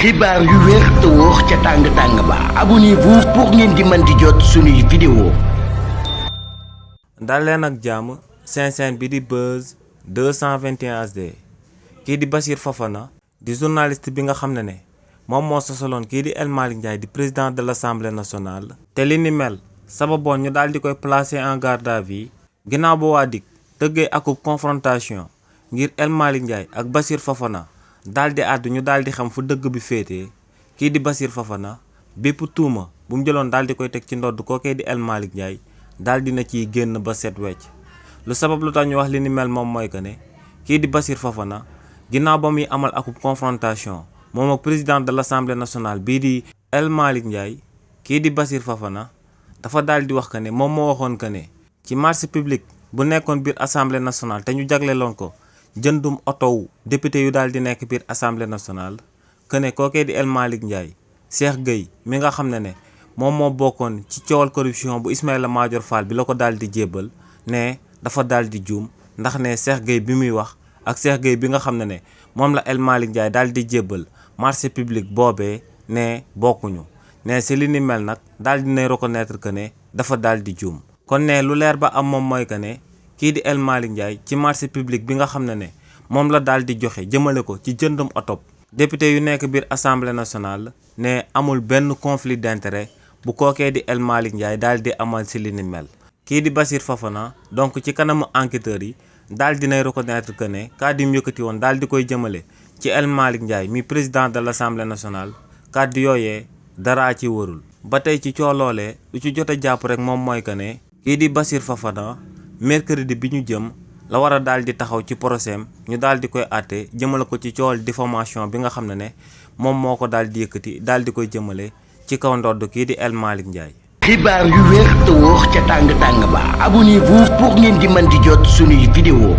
xibaar yu wér te wóor ca tàng ba abonnez-vous pour ngeen di mën di jot suñuy vidéo. dal leen ak jàmm seen bi di Buzz 221 HD kii di Bassirou Fofana di journaliste bi nga xam ne moom moo sosaloon kii di El Malick Ndiaye di président de l'Assemblée nationale. te li ni mel sababoon ñu daal di koy placer en garde à vue ginnaaw ba waa DIC tëggee akub confrontation ngir El Malick Ndiaye ak Bassirou Fofana daal di àddu ñu daal di xam fu dëgg bi féetee. kii di Bassirou Fofana bépp tuuma bu mu jëloon daal di koy teg ci ndodd kookee di El Malick Ndiaye daal dina ciy génn ba set wecc. lu sabab lu tax ñu wax li ni mel moom mooy que ne kii di Bassirou Fofana ginnaaw ba muy amal akub confrontation moom ak président de l'Assemblée nationale bii di El Malick Ndiaye, kii di Bassirou Fofana dafa daal di wax que ne moom moo waxoon que ne ci marché public bu nekkoon biir assemblée nationale te ñu jagleeloon ko jëndum otow député yu daal di nekk biir assemblée nationale que ne kookee di El Malick Ndiaye Cheikh Gueye mi nga xam ne moom moo bokkoon ci coowal corruption bu Ismaïla Madior Fall bi la ko daal di jébbal ne dafa daal di juum ndax ne Cheikh Gueye bi muy wax ak Cheikh Gueye bi nga xam ne moom la El Malick Ndiaye daal di jébbal marché public boobee ne bokkuñu ne si li ni mel nag daal di nay reconnaître que ne dafa daal di juum. kon ne lu leer ba am moom mooy que ne kii di El Malick Ndiaye ci marché public bi nga xam ne moom la daal di joxe jëmale ko ci jëndum oto député yu nekk biir assemblée nationale ne amul benn conflit d'intérêt bu kookee di El Malick Ndiaye daal di amal si li ni mel. kii di Bassirou Fofana donc ci kanamu enquêteurs yi daal dinay reconnaître que ne kàddu yi mu yëkkati woon daal di koy jëmale ci El Malick Ndiaye mi président de l'Assemblée nationale kàddu yooyee daraa ci wërul. ba tey ci cooloolee lu ci jot a jàpp rek moom mooy que ne kii di Bassirou Fofana mercredi bi ñu jëm la war a daal di taxaw ci procès ñu daal di koy àtte jëmale ko ci coowal diffamation bi nga xam ne moom moo ko daal di yëkkati daal di koy jëmale ci kaw ndodd kii di El Malick Ndiaye. xibaar yu wér te wóor ca tàng ba abonnez-vous pour ngeen di mën di jot suñuy vidéo.